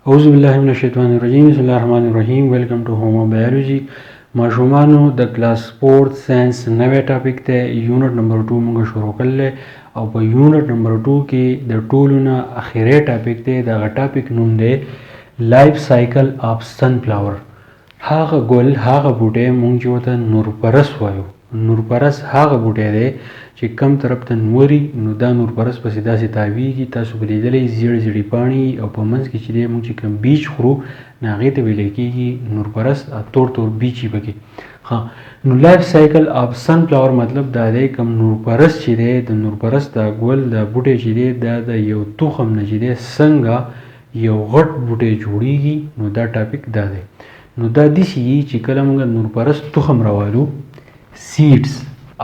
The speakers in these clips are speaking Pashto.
اعوذ بالله من الشیطان الرجیم، بسم الله الرحمن الرحیم. Welcome to Homa Biology. ماشومانو، د کلاس 4 ساينس نوې ټاپک ته یونټ نمبر 2 موږ شروع کړل او په یونټ نمبر 2 کې د ټولو نه اخیری ټاپک دی. دغه ټاپک نوم دی life cycle of sunflower. هغه ګل، هغه بوټی مونږ چې ورته نورپرس وایو. نورپرس هغه بوټی دی چې کم طرف ته نوري، نو دا نورپرس پسې داسې تاویږي. تاسو به لیدلی، زیړ زیړې پاڼې او په منځ کې چې دی، مونږ چې کوم بیچ خورو، نو هغې ته ویلی کېږي نورپرس. تور تور بیچ یې پکې. ها، نو life cycle of sunflower مطلب دا دی، کوم نورپرس چې دی، د نورپرس دا ګل، دا بوټی چې دی، دا د یو تخم نه چې دی څنګه یو غټ بوټی جوړیږي، نو دا ټاپک دا دی. نو دا داسې چې کله موږ نورپرس تخم راوالو، seeds،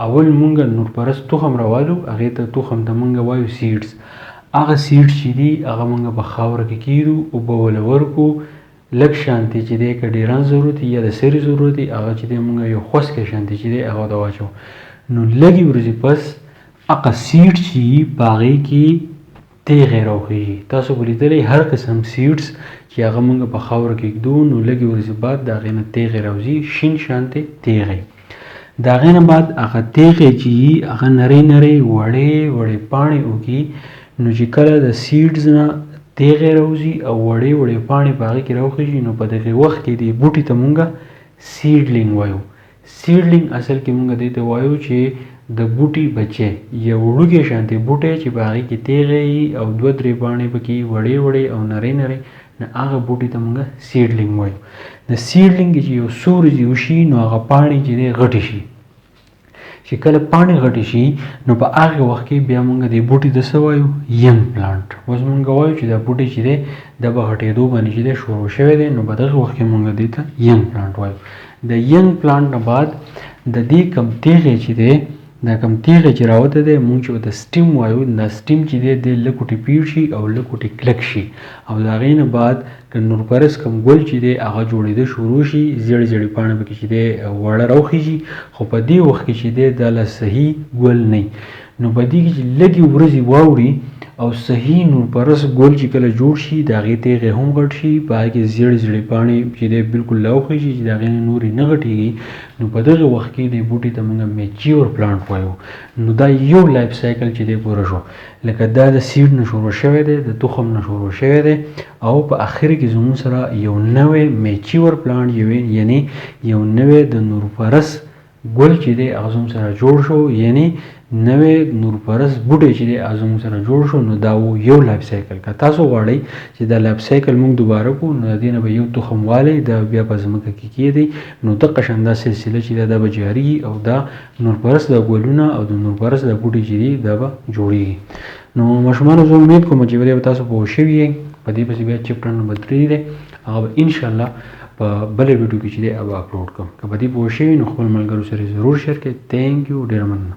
اول مونږ نورپرس تخم راوالو، هغې ته، تخم ته مونږ وایو seeds. هغه seeds چې دي، هغه مونږ په خاوره کې کیدو، اوبه وله ورکو، لږ شانتې چې دی، که ډیران ضرورت یا د سرې ضرورت، هغه چې دی مونږ یو خوسکی شانتې چې دی هغه ته واچو. نو لږې ورځې پس هغه seed چې په هغې کې تیغې راوخیږي. تاسو به لیدلی، هر قسم seeds چې هغه مونږ په خاوره کې ږدو، نو لږې ورځې بعد د هغې نه تیغې راوځي، شین شانتې تیغې. د هغې نه بعد هغه تیغې چې یي، هغه نرۍ نرۍ وړې وړې پاڼې وکړي. نو چې کله د seeds نه تیغې راوځي او وړې وړې پاڼې په هغې کې راوخیږي، نو په دغې وخت کې دې بوټي ته مونږ seedling وایو. Seedling اصل کې مونږ دې ته وایو چې د بوټي بچی، یو وړوکی شانتې بوټی چې په هغې کې تیغې او دوه درې پاڼې پکې وړې وړې او نرۍ نرۍ، نو هغه بوټي ته مونږ seedling وایو. د seedling چې یو څو ورځې وشي، نو هغه پاڼې چې دی غټې شي. چې کله پاڼې غټې شي، نو په هغه وخت کې بیا مونږ د بوټي ته څه وایو؟ Young plant. اوس مونږ وایو چې دا بوټی چې دی، دا په غټېدو باندې چې دی شروع شوی دی. نو په دغه وخت کې مونږ دې ته young plant وایو. د young plant نه بعد د دې کم تیغې چې دی، دا کم تیغې چې راوته دی، مونږ چې ورته stem وایو، دا stem چې دی، دی لږ پیړ شي او لږ کلک شي. او د هغې نه بعد که نورپرس کوم ګل چې دی، هغه جوړېده شروع شي، زیړې زیړې پاڼې پکې چې دی وړه راوخیږي. خو په دې وخت کې چې دی، دا لا صحیح ګل نه. نو په دې کې چې لږې ورځې واوړي او صحیح نورپرس ګل چې کله جوړ شي، د هغې تیغې هم غټ شي، په هغې کې زیړې زیړې پاڼې چې دی بالکل لا وخیږي، چې د هغې نه نورې نه غټېږي، نو په دغه وخت کې دې بوټي ته موږ mature plant وایو. نو دا یو life cycle چې دی پوره شو. لکه دا د seed نه شروع شوی دی، د تخم نه شروع شوی دی او په اخر کې زموږ سره یو نوی mature plant، یعنی یو نوی د نورپرس ګل چې دی هغه زموږ سره جوړ شو، یعنی نوی نورپرس بوټی چې دی هغه زموږ سره جوړ شو. نو دا و یو life cycle. که تاسو غواړئ چې دا life cycle موږ دوباره کړو، نو د دې نه به یو تخم والی، دا بیا په ځمکه کې کېږدئ، نو دقه شان دا سلسله چې ده، دا به جاري او دا نورپرس د ګلونه او د نورپرس د بوټي چې دي، دا به جوړیږي. نو ماشومانو، زه امید کوم چې په دې به تاسو پوه شوي یئ. په دې پسې بیا chapter number 3 دی، هغه به انشاءالله په بله ویډیو کې چې دی هغه به اپلوډ کوم. که په دې پوه شوي، نو خپل ملګرو سره ضرور share کړئ. Thank you، ډېره مننه.